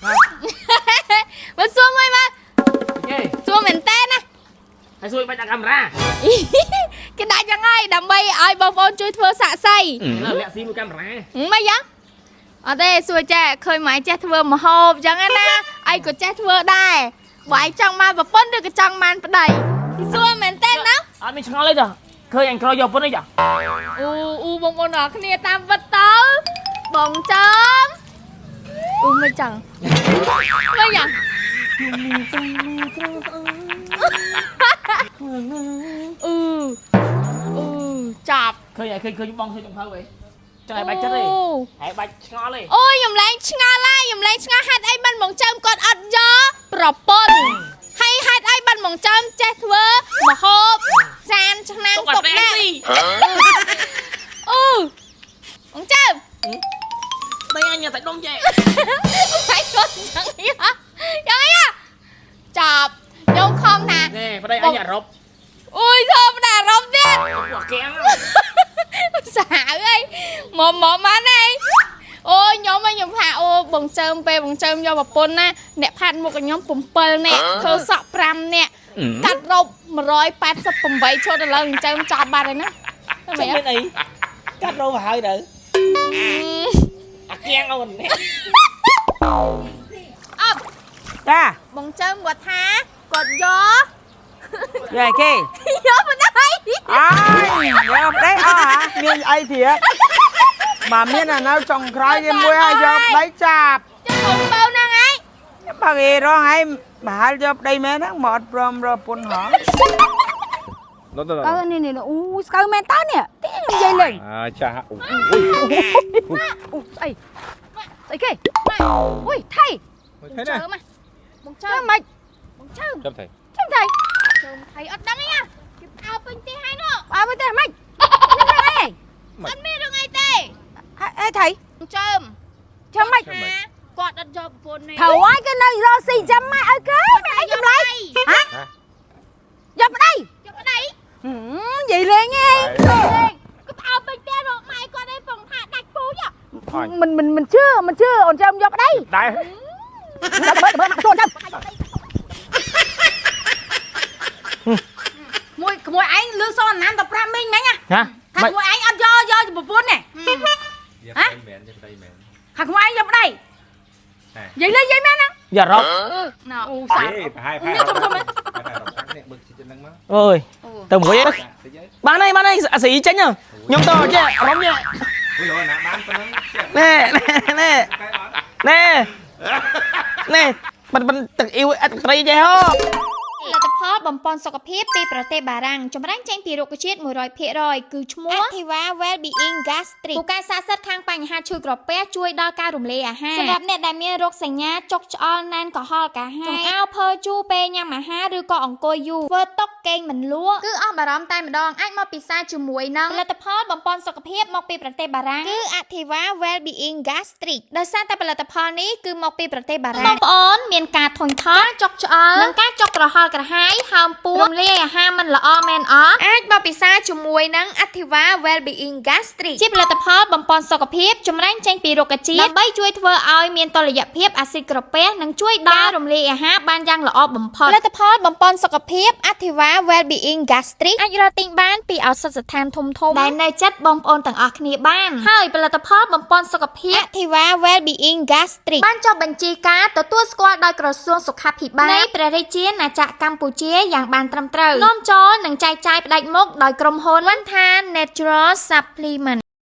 មកសួរមួយមក គេ សួរមែនតើណា ហើយសួរបាច់ដាក់កាមេរ៉ា គេដាក់យ៉ាងហើយដើម្បីឲ្យបងប្អូនជួយធ្វើសាក់សី នៅលាក់ស៊ីមួយកាមេរ៉ា មិនយ៉ាងអត់ទេសួរចេះឃើញម៉ែចេះធ្វើម្ហូបចឹងណាឯងក៏ចេះធ្វើដែរបើឯងចង់បានប្រពន្ធឬក៏ចង់បានប្តីសួរមែនតើណា អត់មានឆ្ងល់ទេចាឃើញអញក្រយកប៉ុណ្ណេះចា អូអូបងប្អូនអរគ្នាតាមពិតទៅបងចំអូមិនចឹងមិនយ៉ាងអឺអឺចាប់ ឃើញឃើញឃើញបងឃើញចុងភៅហីចង់ឲ្យបាច់ចិត្តទេហើយបាច់ឆ្ងល់ទេ អូយខ្ញុំលែងឆ្ងល់ហើយខ្ញុំលែងឆ្ងល់ហេតុអីបានបងចាំគាត់អត់យកប្រពន្ធហើយហេតុអីបានបងចាំចេះធ្វើម្ហូបចានឆ្នាំង ទុកអត់ ទុកណា តែស៊ី អូបងចាំ តែអញតែដុំចេះ ហើយគាត់ចឹងយ៉ាងយ៉ាងអីចាប់ខ្ញុំខំថា ណែប្តីអញអារ៉ុប អូយធម្មតាអារម្មណ៍ទៀត ពួកកៀង សាហាវអីមកមកបានអីអូយខ្ញុំឯងខ្ញុំថាអូបងចើមពេលបងចើមយកប្រពន្ធណាអ្នកផាត់មុខឲ្យខ្ញុំ7នាក់ធ្វើសក់5នាក់កាត់រ៉ូប188ឈុតឥឡូវបងចើមចប់បាត់ហើយណាតែ ចាំ ម៉េច មានអីកាត់រោហើយទៅអាកៀងអូន អប់ ចា បងចើមគាត់ថាគាត់យក យកគេ យកមិនได้ អើយយកប្តីអស់ហ่าមានអីទៀតបើមានអានៅចុងក្រោយគេមួយហើយយកប្តីចាប់ ចុះបងបើហ្នឹងឯង បើគេរងហើយប្រហែលយកប្តីមែនហ្នឹងមកអត់ព្រមរកពុនហង នោះទៅ ស្កូវនេះនេះអូស្កូវមែនតើនេះទេខ្ញុំនិយាយលេង អាចាស់អូយ អូស្អីស្អីគេអូយថៃ ថៃណា ចើមបងចើម ចាំម៉េច បងចើម ចាំថៃ ចាំថៃ ចើមថៃអត់ដឹងអីណាគេផ្អើពេញទីហើយនោះ អើមិនទេម៉េចនេះរឿងអី អត់មានរឿងអីទេ អេថៃ បងចើម ចាំម៉េច ថាគាត់អត់យកប្រពន្ធនេះ ត្រូវហើយគេនៅរកស៊ីចាំម៉េចឲ្យគេមានអីចម្លែកហ៎យកប្តី យកប្តី និយាយលេងឯង គាត់ផ្អើពេញផ្ទះរកម៉ែគាត់ឯងពងថាដាច់ពូជ មិនមិនមិនជឿមិនជឿអូនចាំយកប្តី ដែរ ដល់ទៅមើលមកចូលចាំមួយក្មួយឯងលឺសនណាមទៅប្រាប់មីងមិញណា ហ៎ ថាក្មួយឯងអត់យកយកប្រពន្ធនេះ យកប្តីមែនយកប្តីមែន ថាក្មួយឯងយកប្តីនិយាយលេងនិយាយមែនហ្នឹង យ៉ារ៉ុប ណ៎ អូសា អេប្រហែលប្រហែលនេះបើចិត្តហ្នឹងមក អើយទៅមួយ តិចហើយ បានហើយបានហើយអាស៊ីចេញខ្ញុំទៅចេះអារម្មណ៍ចេះ អូយណាបានប៉ុណ្ណឹង ណែណែណែណែប៉ិនប៉ិនទឹកអ៊ីវអត់ត្រីចេះហ៎ ផលិតផលបំពន់សុខភាពពីប្រទេសបារាំងចម្រាញ់ចេញពីរុក្ខជាតិ100%គឺឈ្មោះ Activa Wellbeing Gastric ពូកែស័ក្តិសិទ្ធិខាងបញ្ហាឈឺក្រពះជួយដល់ការរំលាយអាហារសម្រាប់អ្នកដែលមានរោគសញ្ញាចុកឆ្អល់ណែនក្រហល់កាហាយចង្អោរភើជូរពេលញ៉ាំអាហារឬក៏អង្គុយយូរធ្វើតុកគេងមិនលក់គឺអស់បារម្ភតែម្ដងអាចមកពិសាជាមួយនឹងផលិតផលបំពន់សុខភាពមកពីប្រទេសបារាំងគឺ Activa Wellbeing Gastric ដោយសារតែផលិតផលនេះគឺមកពីប្រទេសបារាំងបងប្អូនមានការធុញថប់ការចុកឆ្អល់និងការចុកក្រហល់ក្រហាយហើមពោះរំលាយអាហារមិនល្អមែនអត់អាចបពិសាជាមួយនឹង Activa Wellbeing Gastric ជាផលិតផលបំពន់សុខភាពចម្រាញ់ចេញពីរុក្ខជាតិដើម្បីជួយធ្វើឲ្យមានតុល្យភាពអាស៊ីតក្រពះនិងជួយដល់រំលាយអាហារបានយ៉ាងល្អបំផុតផលិតផលបំពន់សុខភាព Activa Wellbeing Gastric អាចរកទិញបានពីឱសថស្ថានធំៗដែលនៅជិតបងប្អូនទាំងអស់គ្នាបានហើយផលិតផលបំពន់សុខភាព Activa Wellbeing Gastric បានចុះបញ្ជីការទទួលស្គាល់ដោយក្រសួងសុខាភិបាលនៃព្រះរាជាណាចក្រកម្ពុជាយ៉ាងបានត្រឹមត្រូវនាំចូលនិងចែកចាយផ្ដាច់មុខដោយក្រុមហ៊ុន Vantha Natural Supplement។